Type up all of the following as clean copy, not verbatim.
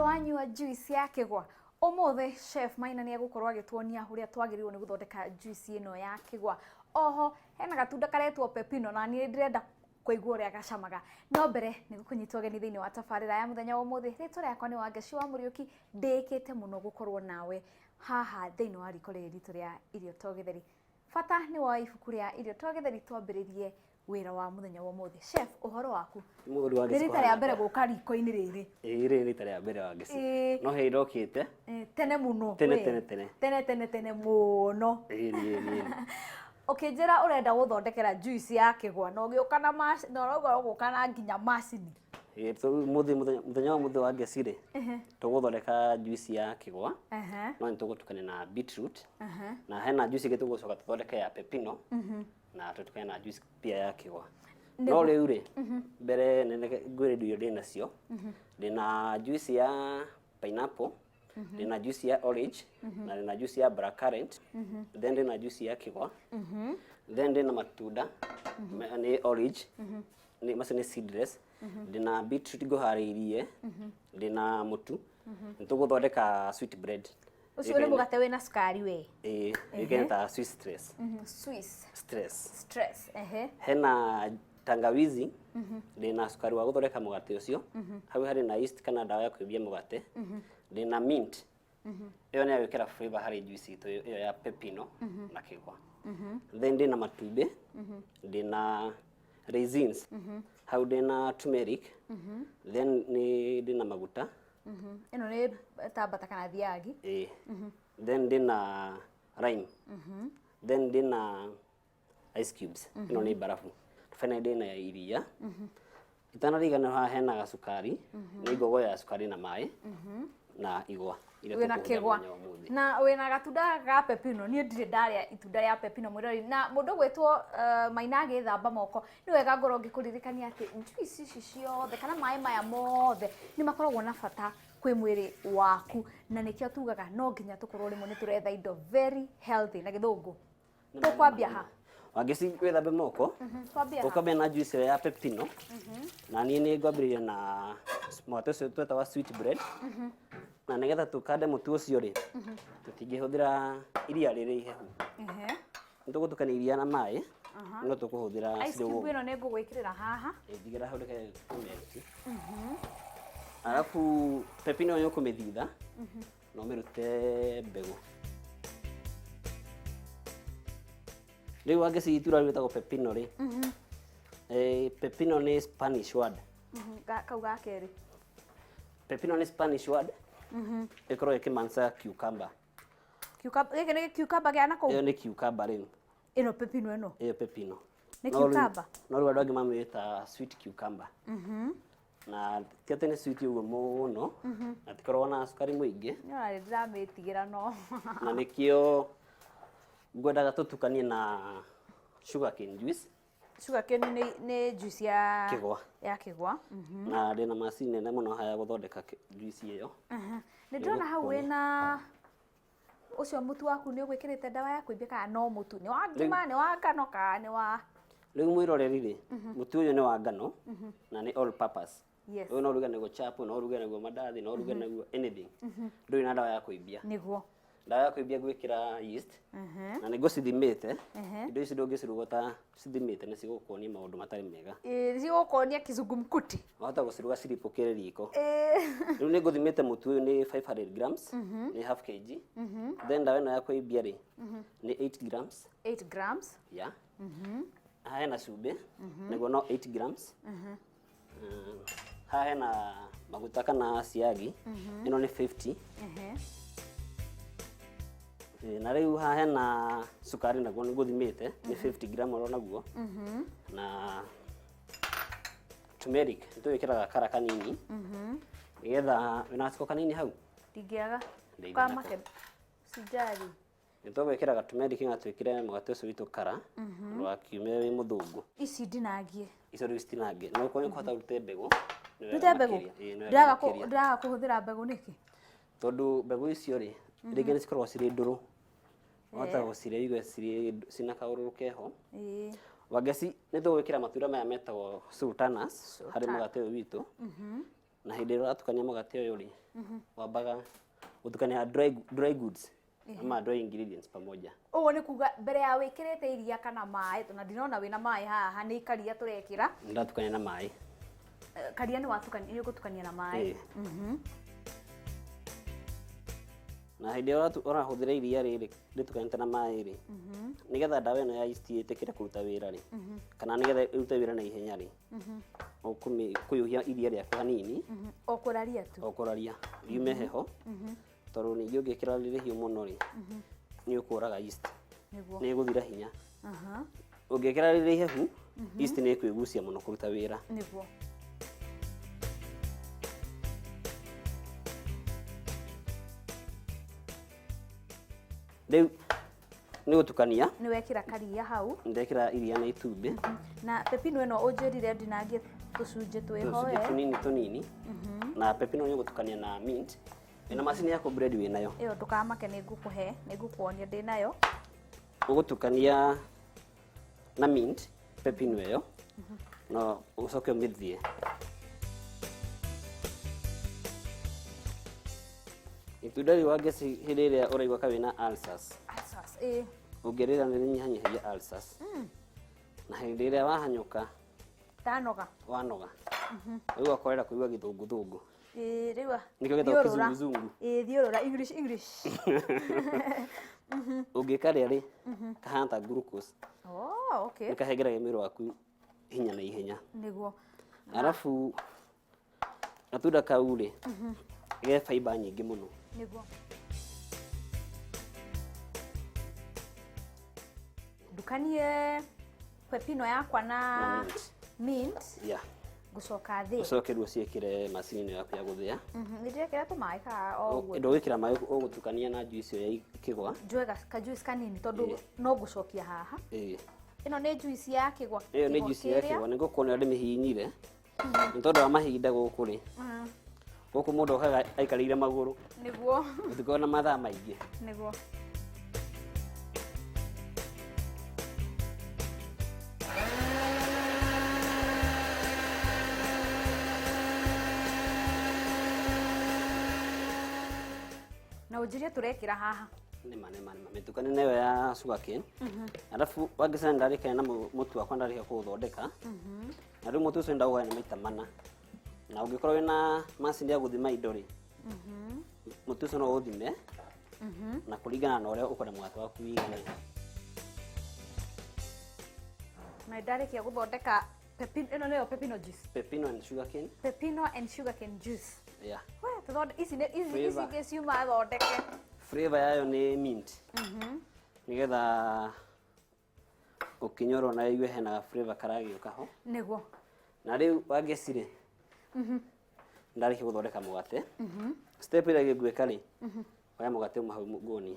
Wanyua juice ya kĩgwa? Ũmũthĩ Chef Maina nĩ egũkorwo agĩtuonia ũrĩa twagĩrĩirwo nĩ gũthondeka juice ĩno ya kĩgwa. Oho hena gatunda karetwo pepino na niĩ ndĩrenda kũigua ũrĩa gacamaga. No mbere nĩ gũkũnyita ũgeni thĩinĩ wa tabarĩra ya mũthenya wa ũmũthĩ. Rĩtwa rĩakwa nĩ Wangeci wa Mũriũki, ndĩĩkĩte mũno gũkorwo nawe haha thĩinĩ wa riko rĩrĩ ritũ rĩa Irio to Gĩtheri. Bata nĩ woe ibuku rĩa Irio to Gĩtheri twambĩrĩrie wĩra wa mũthenya wa ũmũthĩ. Chef, ũhoro waku? Mũthuri wa Nĩ rita rĩa mbere gũka riko-inĩ rĩrĩ. Ĩĩ, rĩrĩ rita rĩa mbere Wangeci. Ĩĩ. No hĩndĩ ndokĩte. Tene mũno. Tene, we. tene, tene. Tene tene tene mũno. Ĩĩ, ĩĩ, ĩĩ. Ũkĩnjĩra ũrenda gũthondekera juice ya kĩgwa na ũgĩũka na na ũrauga ũgũka na nginya macini. Ĩĩ, so mũthĩ mũthenya wa mũthĩ Wangeci rĩ, tũgũthondeka juice ya kĩgwa. No nĩ tũgũtukania na beetroot. Na hena juice ĩngĩ tũgũcoka tũthondeke ya pepino. Na tũtukane na juice pia ya kĩgwa. No rĩu rĩ, mbere nene ngwĩre indo iria ndĩ nacio. Ndĩna juice ya pineapple, ndĩna juice ya orange, na ndĩna juice ya blackcurrant, then ndĩna juice ya kĩgwa, then ndĩna matunda, nĩ orange, nĩ macio nĩ seedless, ndĩna beetroot ngũharĩirie, ndĩna mũtu, nĩ tũgũthondeka sweet bread. Ũcio nĩ mũgate wĩna cukari we. Ĩĩ, ĩkaine ta sweet stress. Swiss. Stress. Stress. Ehe. Hena tangawizi, ndĩna cukari wa gũthondeka mũgate ũcio, hau harĩ na yeast kana ndawa ya kũimbia mũgate, ndĩna mint, ĩyo nĩ ya gwĩkĩra flavor harĩ juice itũ ĩyo ya pepino na kĩgwa. Then ndĩna matumbĩ, ndĩna raisins, hau ndĩna turmeric, then nĩ ndĩna maguta. Ĩno nĩ ta mbata kana thiagi. Ĩĩ. Then ndĩna lime. Then ndĩna ice cubes. Ĩno nĩ mbarabu. Finally ndĩna iria. Itanariganĩrwo haha hena gacukari, nĩ ngogoyo ya cukari na maĩ na igwa iria Wĩna tũkũhũthĩra kĩgwa mũthenya wa ũmũthĩ. Na wĩna gatunda ga pepino. Niĩ ndirĩ ndarĩa itunda rĩa pepino mwĩrori, na mũndũ gwĩtwo Maina agĩthamba moko, nĩ wega ngorwo ngĩkũririkania atĩ juice ici ciothe kana maĩ maya mothe nĩ makoragwo na bata kwĩ mwĩrĩ waku, na nĩkĩo tugaga no nginya tũkorwo rĩmwe nĩ tũretha indo very healthy na gĩthũngũ. Tũkwambia ha? Wangeci, wĩthambe moko. Twambia ha? Ũkwambia na juice ĩyo ya pepino, na niĩ nĩ ngwambĩrĩria na mũgate ũcio twetaga sweet bread, na nĩgetha tũkande mũtu ũcio rĩ, tũtingĩhũthĩra iria rĩrĩ ihehu. Nĩ tũgũtukania iria na maĩ, no tũkũhũthĩra Ice cube ĩno nĩ ngũgwĩkĩrĩra haha. Njigĩra hau reke tũmĩruti. Arabu pepino nĩ ũkũmĩthitha na ũmĩrute mbegũ. Rĩu Wangeci, itura rĩu rĩtagwo pepino rĩ, pepino nĩ Spanish word. Kau ga kerĩ. Pepino nĩ Spanish word, ĩkoragwo ĩkĩmaanisha cucumber. Cucumber, gĩkĩ nĩ cucumber gĩa na kũu? Ĩyo nĩ cucumber rĩu. Ĩno pepino ĩno? Ĩyo pepino. Nĩ cucumber? No rĩu andũ angĩ mamĩĩta sweet cucumber. Na ti atĩ nĩ sweet ũguo mũno, na tikoragwo na cukari mũingĩ. Nĩ ona nĩ ndĩramĩtigĩra no. Na nĩkĩo ngwendaga tũtukanie na sugarcane juice. Sugarcane nĩ juice ya kĩgwa. Ya kĩgwa. Na ndĩna macini nene mũno haha ya gũthondeka juice ĩyo. Nĩ ndĩrona hau wĩna ũcio mũtu waku, nĩ ũgwĩkĩrĩte ndawa ya kũimbia kana no mũtu? Nĩ wa ngima, nĩ wa ngano kana nĩ wa Rĩu mwĩroreri rĩ, mũtu ũyũ nĩ wa ngano na nĩ all purpose. Ũyũ no ũruge naguo chapo, no ũruge naguo mandathi, no ũruge naguo anything. Ndũrĩ na ndawa ya kũimbia. Ndawa ya kũimbia ngwĩkĩra yeast na nĩ ngũcithimĩte. Indo ici ndũngĩciruga ũtacithimĩte, nĩ cigũkuonia maũndũ matarĩ mega. Ĩĩ, cigũkuonia kizungumkuti. Wahota gũciruga ciripũkĩre riko. Rĩu nĩ ngũthimĩte mũtu ũyũ nĩ 500 grams, nĩ half kg. Then ndawa ĩno ya kũimbia rĩ, nĩ 8 grams. 8 grams. Yeah. Haha hena cumbĩ, nĩguo no 8 grams. Haha hena maguta kana siagi, ĩno nĩ 50. Ĩĩ, na rĩu haha hena cukari, naguo nĩ ngũthimĩte nĩ 50 gram oro naguo, na turmeric nĩ tũgĩkĩraga kara kanini nĩgetha wĩna gaciko kanini hau. Ndingĩaga. Ndeithia Kwa nako. make sijali. Nĩ tũgwĩkĩra gaturmeric na twĩkĩre mũgate ũcio witũ kara ndũgakiume wĩ mũthũngũ. Ici ndinangie. Icio rĩu citinangie, no ũkorwo nĩ kũhota ũrute mbegũ nĩ wega Ndute mbegũ? makĩria. Ĩĩ, nĩ wega Ndĩraga makĩria. Ndĩraga kũhũthĩra mbegũ nĩkĩ? Tondũ mbegũ icio rĩ, rĩngĩ nĩ cikoragwo cirĩ ndũrũ, wahota gũcirĩa igue cirĩ cina kaũrũrũ keho. Wangeci, nĩ tũgwĩkĩra matunda maya metagwo sultanas harĩ mũgate ũyũ witũ. Na hĩndĩ ĩrĩa ũratukania mũgate ũyũ rĩ, wambaga gũtukania dry goods ama dry ingredients pamoja. Ũguo nĩ kuga mbere ya wĩkĩrĩte iria kana maĩ, na ndinona wĩna maĩ haha, nĩ karia tũrekĩra. Ndatukania na maĩ. Karia nĩ watukania, nĩ ũgũtukania na maĩ. Na hĩndĩ ĩrĩa ũrahũthĩra iria rĩrĩ rĩtukanĩte na maĩ rĩ, nĩgetha ndawa ĩno ya yeast ĩtĩkĩre kũruta wĩra rĩ, kana nĩgetha ĩrute wĩra na ihenya rĩ, ũkũhiũhia iria rĩaku hanini. O kũraria tu. O kũraria riume heho, tondũ ningĩ ũngĩkĩra rĩrĩ hiũ mũno rĩ, nĩ ũkũraga yeast. Nĩ ĩgũthira hinya. Ũngĩkĩra rĩrĩ ihehu, yeast nĩ ĩkwĩgucia mũno kũruta wĩra. Nĩguo. Rĩu nĩ gũtukania. Nĩ wekĩra karia hau. Ndekĩra iria na itumbĩ. Na pepino ĩno ũnjĩrire ndinangie tũcunjĩ twĩho Tũcunjĩ we. tũnini tũnini. Na pepino nĩ ũgũtukania na mint. Wĩna macini ya kũ-blend wĩnayo. Ĩyo ndũkamake, nĩ ngũkũhe, nĩ ngũkuonia ndĩ nayo. Ũgũtukania na mint pepino ĩyo, no ũcoke ũmĩthie. Itunda rĩu wangeci hĩndĩ ĩrĩa ũraigua ka wĩna ulcers. Ulcers, ĩĩ. Ũngĩrĩra nĩ rĩnyihanyihagia ulcers. Na hĩndĩ ĩrĩa wahanyũka, Ndanoga. Wanoga. Rĩu ũgakorera kũigua gĩthũngũthũngũ. Ĩĩ, rĩu Nĩkĩo gĩtagwo thiũrũra. kĩzunguzungu. Ĩĩ, thiũrũra, English, English. Ũngĩkarĩa rĩ, kahana ta glucose. Oh, okay. Nĩ kahengeragia mwĩrĩ waku hinya na ihenya. Nĩguo. Arabu gatunda kau rĩ, ge fiber nyingĩ mũno. Nĩguo. Ndukanie pepino yakwa na Na mint. mint. Yeah. Ngũcoka thĩ. Ũcoke rĩu ũciĩkĩre macini-inĩ yaku ya gũthĩa. Nĩ ndĩrekĩra tũmaĩ ka o ũguo? Ndũgwĩkĩra maĩ, ũgũtukania na juice ĩyo ya kĩgwa. Njoe ka juice kanini tondũ no ngũcokia haha. Ĩno nĩ juice ya kĩgwa. Ĩyo nĩ Kĩgwa juice ya kĩrĩa. kĩgwa, nĩ ngũkuona ndĩmĩhihinyire. Nĩ tondũ wa mahinda gũkũ rĩ. Gũkũ mũndũ okaga aikarĩire magũrũ. Nĩguo. Gũtikoragwo na mathaa maingĩ. Nĩguo. Na ũnjĩrie tũrekĩra haha. Nĩma, nĩma, nĩma. Mĩtukanie nayo ya sugarcane. Arabu wangĩcana ndarĩkania na mũtu wakwa ndarĩkia kũũthondeka. Na rĩu mũtu ũcio ndaũgaya nĩ maita mana. Na ũngĩkorwo wĩna macini ya gũthima indo rĩ, mũtu ũcio no ũthime na kũringana na ũrĩa ũkwenda mũgate waku wĩigane. Na ndarĩkia gũthondeka pepino, ĩno nĩyo pepino juice. Pepino and sugarcane. Pepino and sugarcane juice. Yeah. We, tũthonde, ici nĩ, ici, ici Flavor. ingĩ ciuma thondeke. Flavor yayo nĩ mint. Nĩgetha ũkĩnyorwo na igue hena flavor karagĩũka ho. Nĩguo. Na rĩu wangeci rĩ, ndarĩkia gũthondeka mũgate. Step ĩrĩa ĩngĩ ngwĩka rĩ, oya mũgate ũmwe hau nguonie.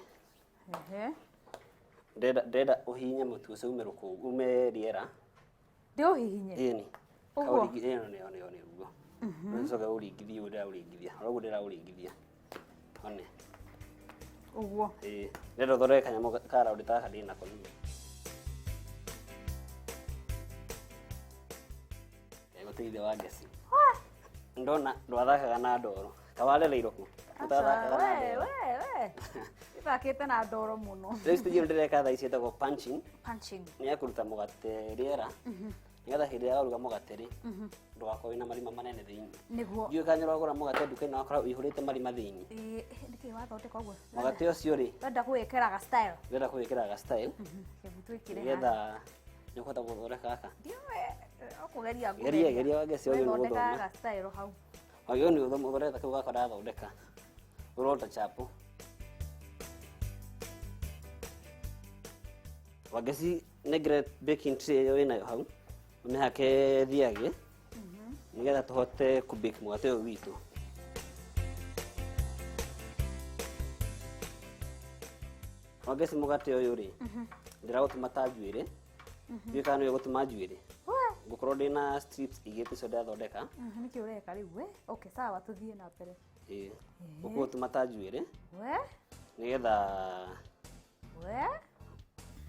Ndĩrenda ũhihinye mũtu ũcio ume rũkũngũ, ume rĩera. Ndĩũhihinye? Ĩni. Ũguo? Kaũringi, ĩno nĩyo, nĩyo, nĩyo, ũguo. Ũcoke ũringithie ũguo ndĩraũringithia. Ũguo ndĩraũringithia. One. Ũguo. Ĩĩ. Ndĩrenda ũthondeke kanyamũ ka round ta gaka ndĩnako niĩ. Gũteithia wa ngeci. Ndona ndwathakaga na ndoro. Kawarereirwo kũ? Ũtathakaga na We, ndoro. we, we. Ithakĩte na ndoro mũno. Rĩu stage ĩno ndĩreka thaa ici ĩtagwo punching. Punching. Nĩ ya kũruta mũgate rĩera. Nĩgetha hĩndĩ ĩrĩa waruga mũgate rĩ, ndũgakorwo wĩna marima manene thĩinĩ. Nĩguo. Ndiũĩ kana nĩũragũra mũgate nduka-inĩ wakora ũihũrĩte marima thĩinĩ. Ĩĩ, nĩkĩĩ wathondeka ũguo? Mũgate ũcio rĩ, Ndĩrenda kũwĩkĩra ga style. ndĩrenda kũwĩkĩra ga style. Hebu twĩkĩre Nĩgetha haha. nĩ ũkũhota gũthondeka gaka. Ndiũĩ, ũkũgeria Geria, ngũgeria. geria wangeci wagĩrĩirwo nĩ Wethondeka gũthoma. ga style hau. Wagĩrĩirwo nĩ gũthoma ũthondeke kau gakwa ndathondeka. Ũrota chapo. Wangeci nengere baking tray ĩyo wĩnayo hau, ũmĩhake thiagĩ, nĩgetha tũhote kũ bake mũgate ũyũ witũ. Wangeci mũgate ũyũ rĩ, ndĩragũtũma ta njuĩrĩ. Ndiũĩ kana nĩwe ũgũtũma njuĩrĩ. We. Ngũkorwo ndĩna strips igĩrĩ icio ndathondeka. Nĩkĩ ũreka rĩu we? Okay, sawa, tũthiĩ na mbere. Ĩĩ. Ũkũũtũma ta njuĩrĩ. We. Nĩgetha We.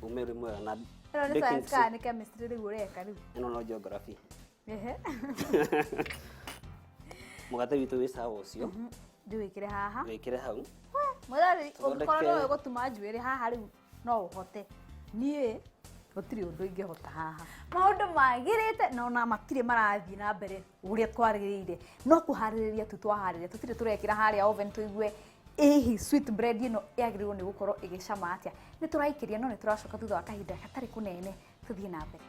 ume ũrĩ mwega na Ĩno nĩ baking science tray. kana nĩ chemistry rĩu ũreka rĩu? Ĩno no geography. Ehe. Mũgate witũ wĩ sawa ũcio. Ndĩwĩkĩre haha. Wĩkĩre hau. Mũthari, ũngĩkorwo Tũthondeke- no ũgũtuma njuĩrĩ haha rĩu no ũhote. Niĩ gũtirĩ ũndũ ingĩhota haha. Maũndũ magĩrĩte na ona matirĩ marathiĩ na mbere ũrĩa twarĩrĩire, no kũharĩrĩria tu twaharĩria, tũtirĩ tũrekĩra harĩa oven tũigue ĩhihi sweet bread ĩno yagĩrĩirwo nĩ gũkorwo ĩgĩcama atĩa. Nĩ tũraikĩria, no nĩ tũracoka thutha wa kahinda gatarĩ kũnene. Tũthiĩ na mbere.